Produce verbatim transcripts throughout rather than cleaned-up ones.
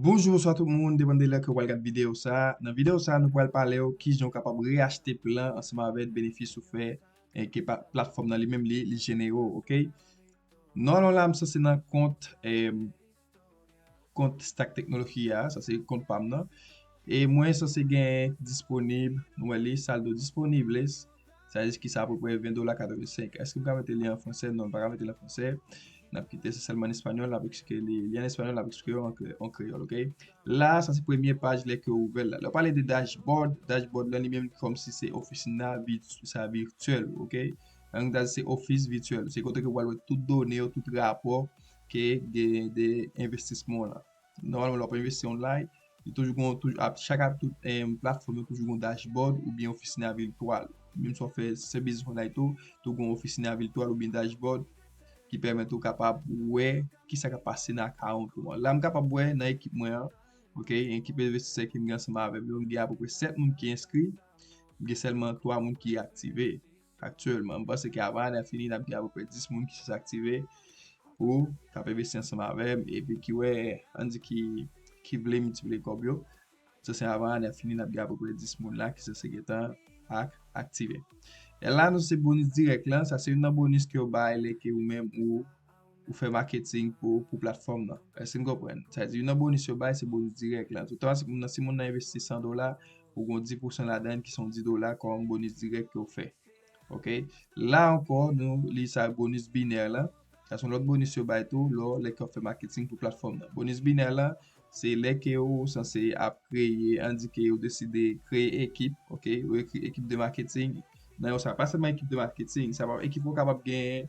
Bonjou, bonswa tout moun, depann de lè ke w pral gad videyo sa. Nan videyo sa, nou pral pale w kijan w kapab reyachte plan ansanm avèk benefis ou fè, e ke pa- platfòm nan li menm li, li jenere w, oke? Nòmalman la, m sanse nan kont, e, kont Stack Technology a, sa se kont pa m nan. E mwen sanse gen disponib, nou wè li, saldo disponibles, sa vle di ki sa apeprè ven dola katrevensenk. Èske m ka mete li an fransè? Non, m pa ka mete li an fransè. N ap kite, se sèlman an espanyòl, n ap eksplike li, li an espanyòl, n ap eksplike yo an kre- an kreyòl, oke? La, sa se premye paj lè ke w ouvè l la. Lè w pale de dashboard, dashboard lan li menm kòmsi se ofisin nan, vi- sa vityèl, oke? An anglè se ofis vityèl. Se kote ke w pral wè tout done yo, tout rapò ke gen de envestisman w lan. Nòmalman, lè w ap envesti online, li toujou gon, toujou, ap, chak ap tout, em, platfòm yo toujou gon dashboard oubyen ofisina vityèl. Menm si w ap fè se biznis online tou, tou gon ofisina vityèl oubyen dashboard ki pèmèt ou kapab wè kisa k ap pase nan akawont ou an. La, m kapab wè nan ekip mwen an, oke, ekip envestisè ke m gen ansanm avè m yo, m gen apeprè sèt moun ki enskri, m gen sèlman twa moun ki aktive aktyèlman. M panse ke avan ane a fini, n ap gen apeprè dis moun ki sanse aktive pou k ap envesti ansanm avè m, epi ki wè, ann di ki, ki vle miltipliye kòb yo. Sanse avan ane a fini, n ap gen apeprè dis moun la ki sanse gentan ak aktive. E la, nou se bonis dirèk lan, sa se youn nan bonis ke yo bay lè ke ou menm ou, ou fè maketing pou, pou platfòm nan. Èske n konprann? Sa vle di, youn nan bonis yo bay, se bonis dirèk lan. Toutan, si moun nan, si moun nan envesti san dola, ou gon dis pousan ladan l ki se yon dis dola kòm bonis dirèk ke w fè. Oke? La ankò, nou li sa bonis binè lan. Sa se yon lòt bonis yo bay tou, lè, lè ke w ap fè maketing pou platfòm nan. Bonis binè lan, se lè ke ou sanse ap kreye, ann di ke ou deside kreye ekip, oke? Ou ekri ekip de maketing. Nan yo sa, pa sèlman ekip de maketing, sa pa, ekip ou kapab gen,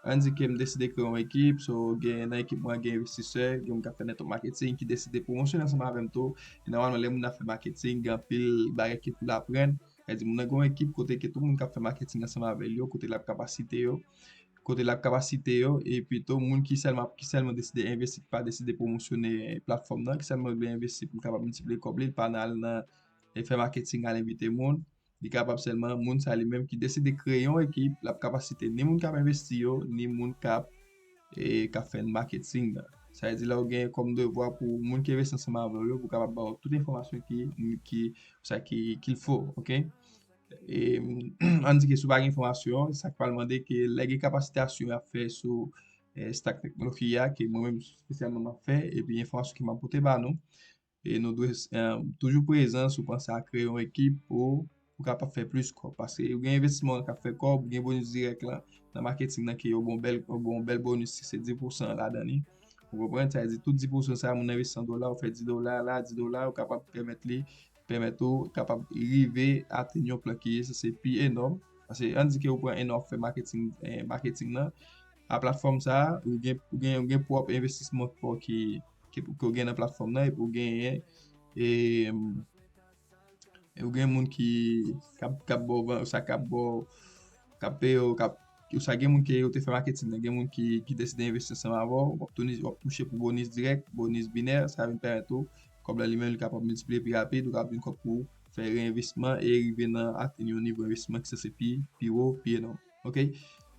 ann di ke m deside kreye yon ekip, so gen nan ekip mwen gen envestisè, gen moun k ap fè network marketing, ki deside pwomosyone ansanm avè m tou. E nòmalman, lè moun nan ap fè maketing, gen anpil bagay ke pou l aprann. Sa vle di, moun nan gen yon ekip kote ke tout moun k ap fè maketing ansanm avè l yo, kote l ap kapasite yo, kote l ap kapasite yo, epi tou moun ki sèlman, ki sèlman deside envesti, ki pa deside pwomosyone platfòm nan, ki sèlman vle envesti pou l kapab miltipliye kòb li, li pa nan al nan, e fè maketing, al envite moun, li kapab sèlman, moun sa li menm ki deside kreye yon ekip, l ap kapasite ni moun k ap envesti yo, ni moun k ap, e, k ap fè maketing nan. Sa vle di la ou gen kòm devwa pou moun ki envesti ansanm avè w yo, pou kapab ba w tout enfòmasyon ki, ki, sa ki, ki l fo, oke? E, ann di ke si w pa gen enfòmasyon, sa k pral mande ke lè gen kapasitasyon y ap fè sou, e, Stack Technology a, ke mwen menm espesyalman m ap fè, epi enfòmasyon ke m ap pote ba nou, e nou dwe, e, toujou prezan si w panse a kreye yon ekip pou ou kapab fè plis kòb. Paske ou gen envestisman k ap fè kòb, ou gen bonis dirèk lan, nan maketing nan ke yo bon bèl, yo bon bèl bonis, si se dis pousan ladan li. Ou konprann? Sa vle di tout dis pousan sa, moun nan envesti san dola, ou fè dis dola, la dis dola, ou kapab pèmèt li, pèmèt ou kapab rive atenn yon plan ki sanse pi enòm. Paske ann di ke ou pran enòm fè maketing, e, maketing nan, a platfòm sa, ou gen, ou gen, ou gen pwòp envestisman ki, ki, ke w gen nan platfòm nan, epi ou genyen, e, e ou gen moun ki, k ap, k ap ba w van, sa k ap ba w, k ap peye w, k ap, ou sa gen moun ki yo te fè maketing nan, gen moun ki, ki deside envesti ansanm avè w, w ap tounen, w ap touche pou bonis dirèk, bonis binè, sa vin pèmèt ou, kòb la li menm li kapab miltipliye pi rapid, ou kapab jwenn kòb pou fè reenvestiman e rive nan atenn yon nivo envestiman ki sanse pi, pi wo, pi enòm. Oke?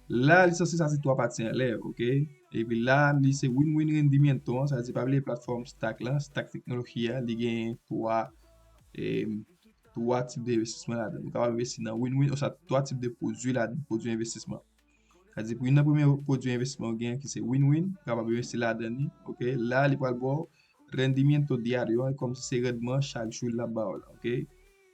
La, li sanse sa se twa pati anlè, oke? Epi la, li se win-win rendimiento, sa vle di pa bliye platfòm Stack lan, Stack Technology a, li gen twa, e, twa tip de envestisman ladan. Ou kapab envesti nan win-win, oswa twa tip de pwodui ladan, pwodui envestisman. Sa vle di pou youn nan premye pwodui envestisman ou gen ki se win-win, ou kapab envesti ladan li, oke? La, li pral ba w rendimiento diario, e kòmsi se randman chak jou l ap ba w la, oke?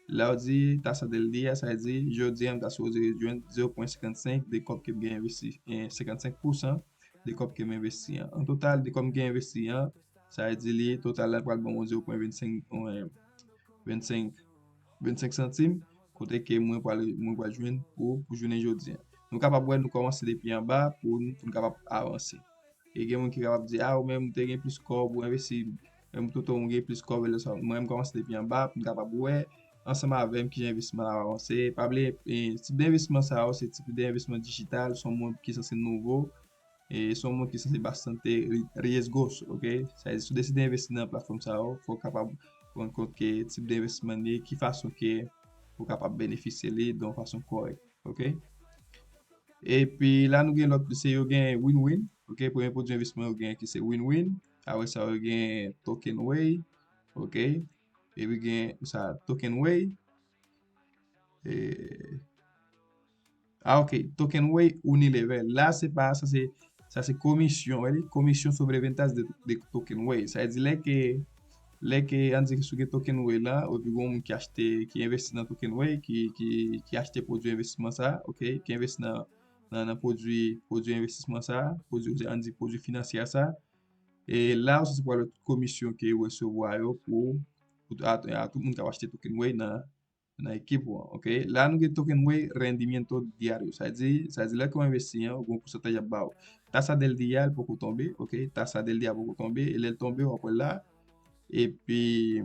Lè w di tasa del día, sa vle di jodi a m ta sipoze jwenn zewo pwen senkannsenk de kòb ke m gen envesti, e, senkannsenk pousan de kòb ke m envesti an. An total, de kòb m gen envesti an, sa vle di li, total la pral ban mwen zewo pwen vennsenk, e, vennsenk, vennsenk santim, kote ke mwen pral, mwen pral jwenn pou, pou jounen jodi a. Nou kapab wè, nou kòmanse depi anba pou, pou n kapab avanse. E gen moun ki kapab di, a, ou menm, ou te gen plis kòb, ou envesti, menm toutan ou gen plis kòb, e lè sa, mwen, m kòmanse depi anba, pou m kapab wè, ansanm avè m, kijan envestiman la ap avanse. Pa bliye, e, tip de envestiman sa yo, se tip de envestiman dijital, se yon mond ki sanse nouvo, e se yon mond ki sanse bastante ri- riesgoso, oke? Sa vle di, si w deside envesti nan platfòm sa yo, fò w kapab rann kont ke tip de envestiman li ye, ki fason ke ou kapab benefisye li de yon fason kòrèk. Oke? Epi la nou gen lòt, se yo gen win-win. Oke? Premye pwodui envestiman yo gen ki se win-win. Apre sa, ou gen Token Way. Ok. Epi gen sa, Token Way. E, ah, ok. Token Way Unilevel. La, se pa, sa se, sa se komisyon, wi, komisyon sobre ventas de, de Token Way. Sa vle di lè ke, lè ke, ann di ke si w gen Token Way la, epi gen yon moun ki achte, ki envesti nan Token Way, ki, ki, ki achte pwodui envestisman sa, ok, ki envesti nan, nan, nan pwodui, pwodui envestisman sa, pwodui, ann di pwodui finansyè sa, e la, ou sanse pral wè tout komisyon ke ou resevwa yo pou, pou a, a tout moun k ap achte Token Way nan, nan ekip ou an, ok? La, nou gen Token Way Rendimiento Diario. Sa vle di, sa vle di lè ke w envesti an, ou gen yon pousantaj y ap ba w. Tasa del dia, l poko tonbe, ok? Tasa del dia poko tonbe, e lè l tonbe, w ap wè l la. Epi,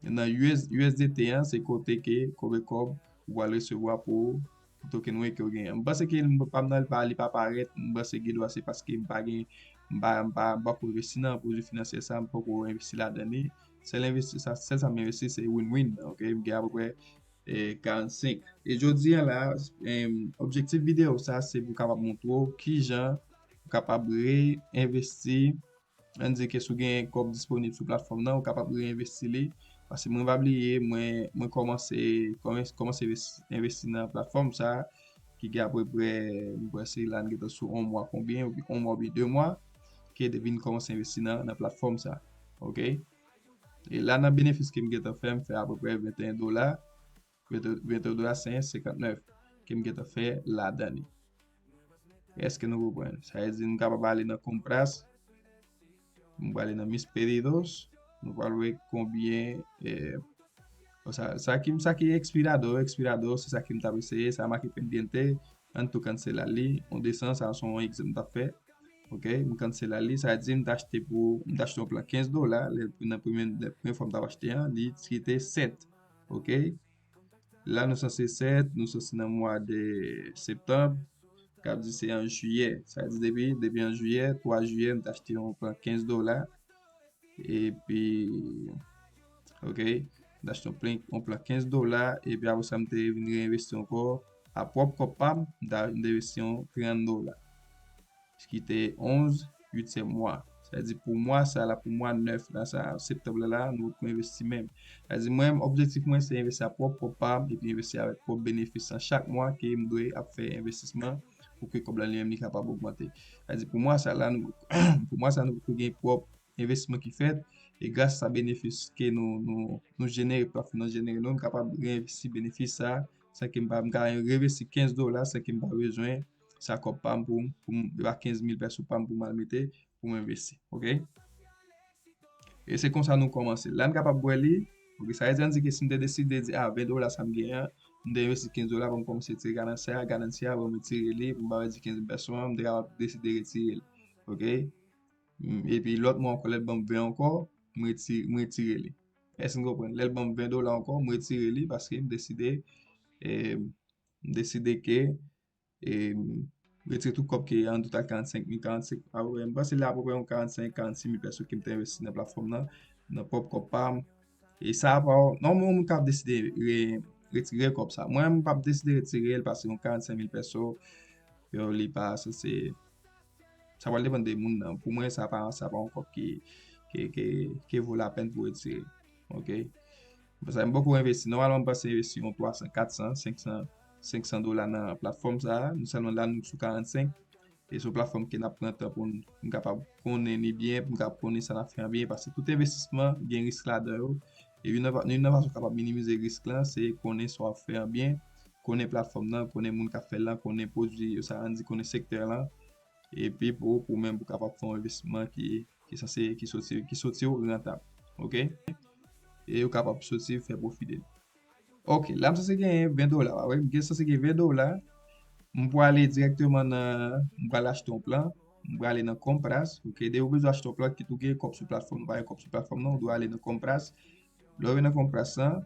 nan U S, U S D T an, se kote ke konbyen kòb ou pral resevwa pou, pou Token Way ke w genyen. M panse ke m pa m nan li pa, li pa parèt, m panse gen dwa se paske m pa gen, m pa, m pa, m pako envesti nan pwodui finansyè sa, m pako envesti ladan li. Sèl envesti, sa, sèl sa m envesti, se win-win, ok? M gen apeprè, e, karannsenk. E jodi a la, em, objektif videyo sa, se pou kapab montre w kijan ou kapab reenvesti, ann di ke si w gen kòb disponib sou platfòm nan, ou kapab reenvesti li. Paske mwen pa bliye, mwen, mwen kòmanse, kòmanse, kòmanse envesti, envesti nan platfòm sa, ki gen apeprè, mwen panse la, n gentan sou yon mwa konbyen, yon mwa oubyen de mwa, ke depi n kòmanse envesti nan, nan platfòm sa. Ok? E la, nan benefis ke m gentan fè, m fè apeprè venteyen dola, venteyen dola senkant nèf ke m gentan fè ladan li. Èske nou konprann? Sa vle di nou kapab ale nan compras, nou prale nan mis pedidos, nou pral wè konbyen, eh, sa, sa ki, sa ki expirador, expirador, se sa ke m t ap eseye, sa make pendiente, ann tou cancela li, on desan, sa se yon egzanp m t ap fè. Ok, m cancela li, sa vle di m t achte pou, m t achte yon plan kenz dola, lè, nan premye, lè premye fwa m t ap achte an, li, li te sèt. Ok, la nou sanse sèt, nou sanse nan mwa de septanm, k ap di se an jiyè. Sa vle di depi, depi an jiyè, twa jiyè, m t achte yon plan kenz dola. Epi, ok, m t achte yon plan, yon plan kenz dola, epi apre sa, m te vin reenvesti ankò. A pwòp kòb pa m, m ta, m te envesti yon trant dola. Ki te onz uityèm mwa. Sa vle di pou mwa sa la, pou mwa nèf la, sa, septanm la, la, nou poko envesti menm. Sa vle di mwen, objektif mwen, se envesti a pwòp kòb pa m, epi envesti avèk pwòp benefis lan chak mwa ke m dwe ap fè envestisman pou ke kòb lan li menm li kapab ogmante. Sa vle di pou mwa sa la, nou, pou mwa sa, nou poko gen pwòp envestisman ki fèt, e gras a benefis ke nou, nou, nou jenere, platfòm nan jenere nou, nou kapab reenvesti benefis sa, san ke m pa, m ka reenvesti kenz dola, san ke m pa bezwen sa kòb pa m pou, pou m, e pa kenz mil pèso pa m pou m al mete, pou m envesti, ok? E se konsa nou kòmanse. La, n kapab wè li, ok, sa vle di, ann di ke si m te deside di, a, ven dola sa m genyen an, m te envesti kenz dola, ban m kòmanse tire ganansya, ganansya, ban m retire li, pou m pa pèdi kenz mil pèso an, m te kapab deside retire li, ok? Mm, epi lòt mwa ankò, lè l ban m ven ankò, m retire, m retire li. Èske n konprann? Lè l ban m ven dola ankò, m retire li paske m deside, e, m deside ke, e, m retire tout kòb ki an total karannsenk mil, karannsenk, apeprè, m panse li apeprè yon karannsenk, karannsis mil pèso ke m te envesti nan platfòm nan, nan pwòp kòb pa m. E sa pa, nòmalman, yon moun k ap deside re-, retire kòb sa. Mwen, m p ap deside retire l paske yon karannsenk mil pèso, yo, li pa sanse, sa pral depann de moun nan. Pou mwen, sa pa, sa pa yon kòb ki, ki, ki, ki vo lapèn pou retire. Ok? Paske m poko envesti. Nòmalman, m panse envesti yon twa san, kat san, senk san, senk san dola nan platfòm sa a. Nou sèlman la, nou sou karannsenk. E se yon platfòm ke n ap pran tan pou n, pou n kapab konnen li byen, pou n kapab konnen sa n ap fè an byen, paske tout envestisman gen risk ladan yo. E youn nan, youn nan fason w kapab minimize risk lan, se konnen sa w ap fè an byen, konnen platfòm nan, konnen moun k ap fè l lan, konnen pwodui yo, sa ann di konnen sektè lan. Epi pou, pou menm pou kapab fè yon envestisman ki, ki sanse, ki soti, ki soti w rantab. Ok? E ou kapab soti fè pwofi de li. Ok, la m sanse genyen ven dola, pa vre? M gen sanse gen ven dola. M prale dirèkteman nan, m prale achte yon plan. M prale nan compras. Ok, depi ou bezwen achte yon plan, kit ou gen kòb sou platfòm, ou pa gen kòb sou platfòm nan, ou dwe ale nan compras. Lè w rive nan compras lan,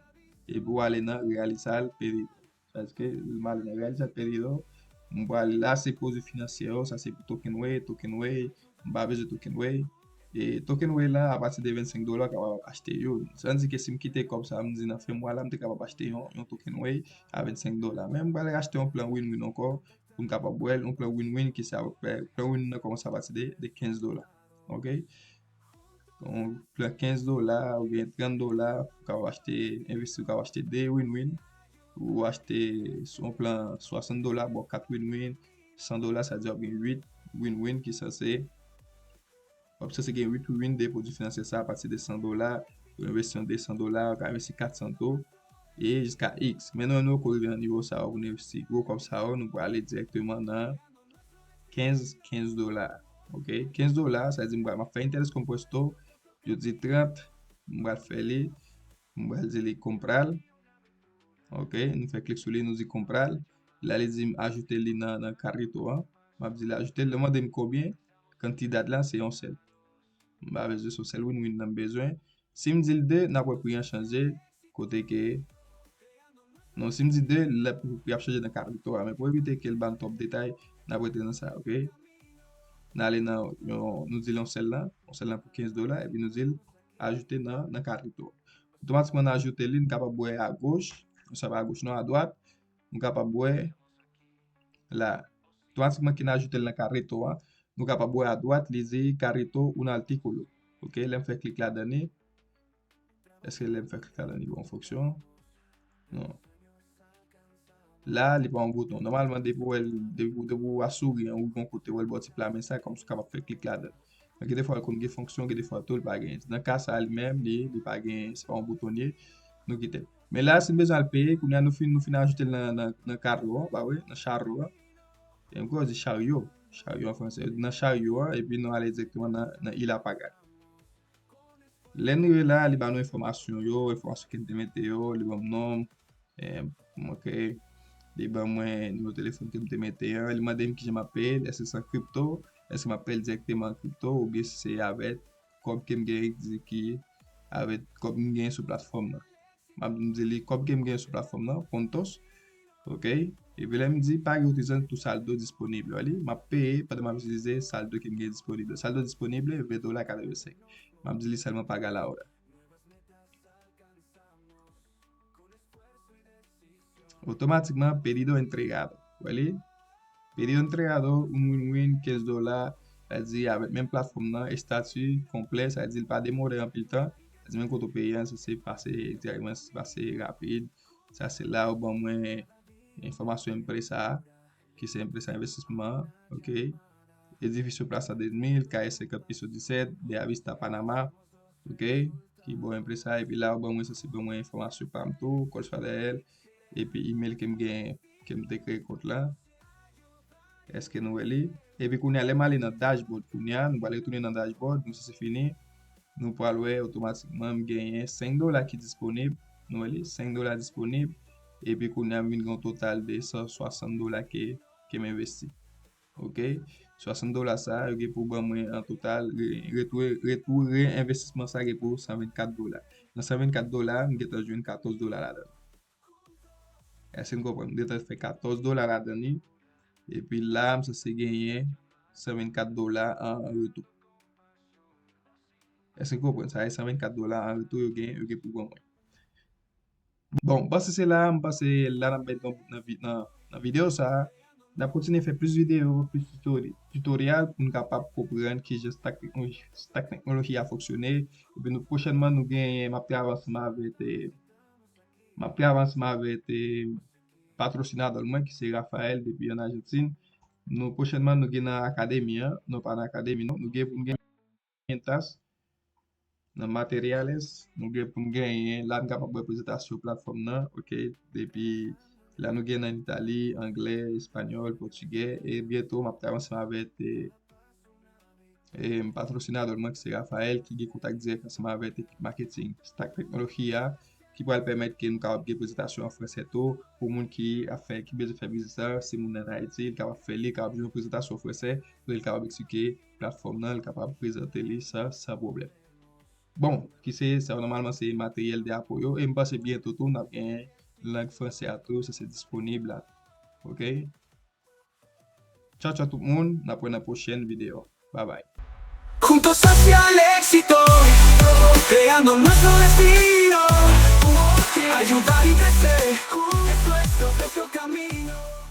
epi w ale nan realizar pedido. Paske m ale nan realizar pedido, m prale la, se pwodui finansyè yo, sa se pou Token Way, Token Way, m pa bezwen Token Way. E Token Way la, apati de vennsenk dola, w kapab achte youn. Sa vle di ke si m kite kòb sa, m di nan fen mwa la, m te kapab achte yon, yon Token Way a vennsenk dola. Men m prale achte yon plan win-win ankò, pou m kapab wè l, yon plan win-win ki se apeprè, plan win nan kòmanse apati de, de kenz dola. Ok? Yon plan kenz dola oubyen trant dola, ou ka achte, envesti, ou ka achte de win-win. Ou achte yon plan swasant dola, ba w kat win-win, san dola, sa di w ap gen uit win-win ki sanse, w ap sanse gen uit win-win de pwodui finansyè sa a, apati de san dola, ou envesti yon de san dola, ou ka envesti kat san tou, e jiska X. Men nou, nou poko rive nan nivo sa yo pou nou envesti gwo kòb sa yo, nou prale dirèkteman nan kenz, kenz dola. Ok? Kenz dola, sa di m pral, m ap fè interés compuesto, yo di trant, m pral fè li, m pral di li comprar. Ok, nou fè klik sou li, nou di comprar. La, li di m ajoute li nan, nan carrito an. M ap di li ajoute l. Li mande m konbyen, kantidad la, se yon sèl. M pa bezwen, se yon sèl win-win nan m bezwen. Si m di l de, n ap wè pri an chanje, kote ke, non, si m di de, l ap, pri ap chanje nan carrito a. Men pou evite ke l ban n twòp detay, n ap rete nan sa, ok? N ale nan, yon, nou di l yon sèl lan, yon sèl lan pou kenz dola, epi nou di l ajoute nan, nan carrito. Otomatikman, n ajoute li, n kapab wè agoch, nou sava agoch, non, adwat, nou kapab wè la. Otomatikman, ke n ajoute l nan carrito a, nou kapab wè adwat, li di carrito un artículo. Ok, lè m fè klik ladan li, èske lè m fè klik ladan li, bon fonksyon? Non. La, li pa yon bouton. Nòmalman, depi w wè l, depi, depi w asire an, ou gon kote w wè l bò ti pla men sa, kòmsi w kapab fè klik ladan. Men gen defwa l konn gen fonksyon, gen defwa tou l pa gen. Nan ka sa a li menm, li, li pa gen, se pa yon bouton li ye, nou kite l. Men la, si n bezwen al peye, kounye a nou fin, nou fin ajoute l nan, nan, nan karo an, ba wi, nan charyo an. E m kwè yo di charyo, charyo an franse. Nan charyo an, epi nou ale dirèkteman nan, nan il a pagar. Lè n rive la, li ba nou enfòmasyon yo, enfòmasyon ke n te mete yo, li ban m non m, e, ok, li ban mwen nimewo telefòn ke m te mete an, li mande m kijan m ap peye l, èske se an kripto, èske m ap peye l dirèkteman an kripto, oubyen si se avèk kòb ke m genyen ki, avèk kòb m genyen sou platfòm nan. M ap di li kòb ke m genyen sou platfòm nan, puntos. Ok? Epi lè m di pague utilizando tu saldo disponible, wè li, m ap peye pandan m ap itilize saldo ke m gen disponible. Saldo disponible, ven dola katrevensenk. M ap di li sèlman pagar ahora. Otomatikman, pedido entregado. Wè li? Pedido entregado, un win-win, kenz dola, sa di avèk menm platfòm nan, estati konplè, sa di l pa demore anpil tan, sa di menm kote w peye an, se, se pase dirèkteman, se pase rapid. Sa se la yo ban mwen enfòmasyon empresa a, ki se empresa envestisman, ok? Edificio Plaza dos mil, calle cincuenta, piso diecisiete, Bella Vista, Panama, ok? Ki bò empresa, epi la yo ban mwen, sa se ban mwen enfòmasyon pa m tou, kòd Fadayel, epi email ke m gen, ke m te kreye kont la. Èske nou wè li? Epi kounye a, lè m ale nan dashboard kounye a, nou pral retounen nan dashboard, nou sanse fini. Nou pral wè otomatikman m genyen senk dola ki disponib. Nou wè li, senk dola disponib. Epi kounye a, m vin gen yon total de san swasant dola ke, ke m envesti. Ok? Swasant dola sa, yo gen pou ban mwen an total, re-, retou, retou reenvestisman sa gen pou san vennkat dola. Nan san vennkat dola, m gentan jwenn katòz dola ladan l. Èske n konprann? M gentan fè katòz dola ladan li. Epi la, m sanse genyen san vennkat dola an, an retou. Èske n konprann? Sa e san vennkat dola an retou yo gen, yo gen pou ban mwen. Bon, m panse se la, m panse la n ap met yon bout nan vi-, nan, nan videyo sa a. N ap kontinye fè plis videyo, plis titori-, titoryal pou n kapab konprann kijan stack teknoloji, stack teknoloji a fonksyone. Epi nou, pwochènman, nou genyen, m ap travay ansanm avèk, eh, M ap travay ansanm avèk, eh, patrosinadò mwen ki se Raphaël depi an Ajantin. Nou pwochènman nou gen nan akademi an, non pa nan akademi non, nou gen pou n gen tas nan materiales, nou gen pou n genyen, la n kapab wè prezantasyon platfòm nan, ok, depi la nou gen nan Itali, anglè, espanyòl, pòtigè, e byento m ap travay ansanm avèk, eh, e, patrosinadò mwen ki se Raphaël, ki gen kontak dirèk ansanm avèk ekip maketing Stack Technology a, ki pral pèmèt ke nou kapab gen prezantasyon an fransè tou pou moun ki ap fè, ki bezwen fè biznis la, si moun nan Ayiti, li kapab fè li, li kapab jwenn yon prezantasyon fransè, pou li kapab eksplike platfòm nan, li kapab prezante li san, san pwoblèm. Bon, ki se, sa nòmalman se materyèl de apoyo, e m panse byento tou n ap gen lang fransè a tou, sa se disponib la. Ok? Tchaw, tchaw tout moun, n ap wè nan pwochèn videyo. Bye bye. Juntos hacia el éxito, creando nuestro destino. Ayudar y crecer, es nuestro propio camino.